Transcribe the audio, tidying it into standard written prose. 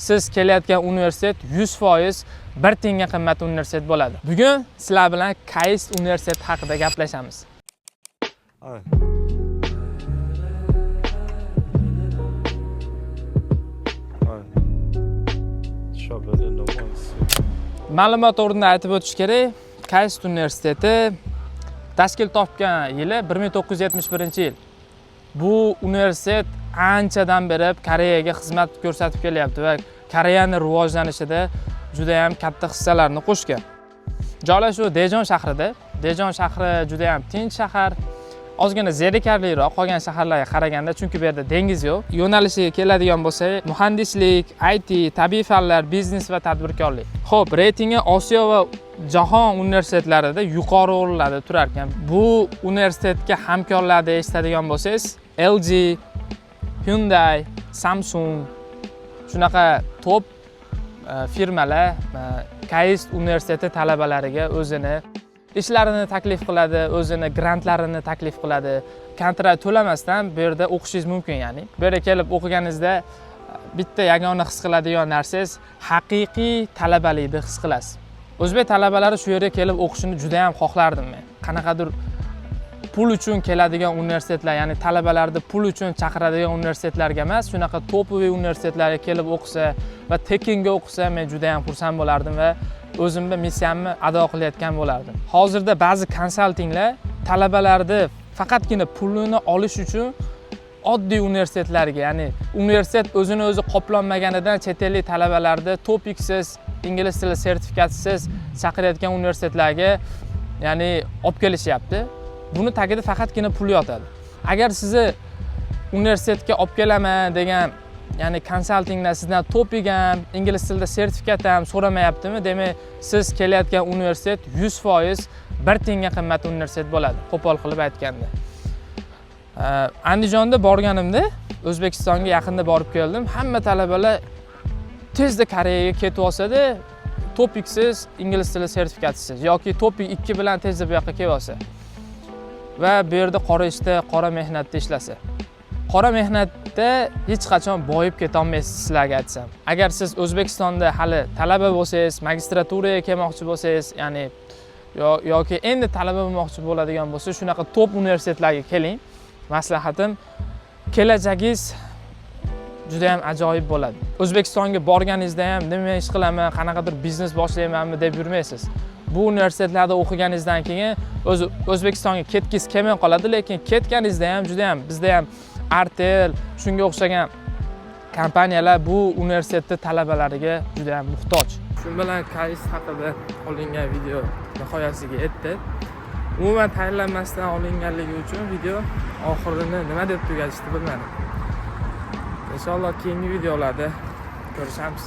Siz kelayotgan universitet 100% bir tiyinga qimmat universitet bo'ladi. Bugun sizlar bilan KAIST universiteti haqida gaplashamiz. Ay. Ay. Trouble in the ones. Ma'lumot o'rnida aytib o'tish kerak, KAIST universiteti tashkil topgan yili 1971-yil. Bu universitet anchadan beri Koreyaga xizmat ko'rsatib kelyapti va Koreyani rivojlanishida juda ham katta hissalarni qo'shgan. Joylashuvi Dejon shahrida. Dejon shahri juda ham tinch shahar. Ozgina zerikarliroq qolgan shaharlarga qaraganda, chunki bu yerda dengiz yo'q. Yo'nalishiga keladigan bo'lsak, muhandislik, IT, tabiiy fanlar, biznes va tadbirkorlik. Xo'p, reytingi Osiyo va jahon universitetlarida yuqori o'rinlarda turar ekan. Bu universitetga hamkorlarni eshitadigan bo'lsangiz, LG, Hyundai, Samsung shunaqa top firmalar KAIST universiteti talabalariga o'zini ishlarini taklif qiladi, o'zini grantlarini taklif qiladi. Kontrakt to'lamasdan bu yerda o'qishingiz mumkin, ya'ni. Bu yerga kelib o'qiganingizda bitta yagona his qiladigan narsangiz haqiqiy talabalikni his qilasiz. O'zbek talabalari shu yerga kelib o'qishini juda ham xohlardim men. Qanaqadir pul uchun keladigan universitetlar, ya'ni talabalarni pul uchun chaqiradigan universitetlarga emas, shunaqa топовый universitetlarga kelib o'qisa va tekinga o'qisa men juda ham xursand bo'lardim va o'zimni missiyamni ado qilayotgan bo'lardim. Hozirda ba'zi konsaltinglar talabalarni faqatgina pulini olish uchun oddiy universitetlarga, ya'ni universitet o'zini o'zi qoplonmaganidan chet ellik talabalarni TOPIKsiz, ingliz tili sertifikatsiz chaqirayotgan universitetlarga, ya'ni olib kelishyapti. Buni tagida faqatgina pul yotadi. Agar sizni universitetga olib kelaman degan, ya'ni konsaltingdan sizdan TOPIK ham, ingliz tilida sertifikat ham so'ramayaptimi, demak, siz kelayotgan universitet 100% bir tiyinga qimmat universitet bo'ladi, qo'pol qilib aytganda. Andijonda borganimda, O'zbekistonga yaqinda borib keldim, hamma talabalar tezda Koreyaga ketib olsa-da, TOPIKsiz, ingliz tili sertifikatisiz yoki TOPIK 2 bilan tezda bu yoqqa kelib olsa va bu yerda qora ishda, qora mehnatda ishlasa. Qora mehnatda hech qachon boyib ketolmaysiz, sizlarga aytsam. Agar siz O'zbekistonda hali talaba bo'lsangiz, magistraturaga kelmoqchi bo'lsangiz, ya'ni yoki endi talaba bo'lmoqchi bo'ladigan bo'lsa, shunaqa top universitetlarga keling. Maslahatim, kelajagingiz juda ham ajoyib bo'ladi. O'zbekistonga borganingizda ham nima ish qilaman, qanaqadir biznes boshlaymanmi deb yurmaysiz. Bu universitetlarda o'qiganingizdan keyin o'zi O'zbekistonga ketgingiz kelmay qoladi, lekin ketganingizda ham juda ham bizda ham Artel, shunga o'xshagan kompaniyalar bu universitetni talabalariga juda ham muhtoj. Shu bilan KAIST haqida olingan video nihoyasiga yetdi. Umuman tayyorlanmasdan olinganligi uchun video oxirini nima deb tugatishni bilmadim. Inshaalloh keyingi videolarda ko'rishamiz.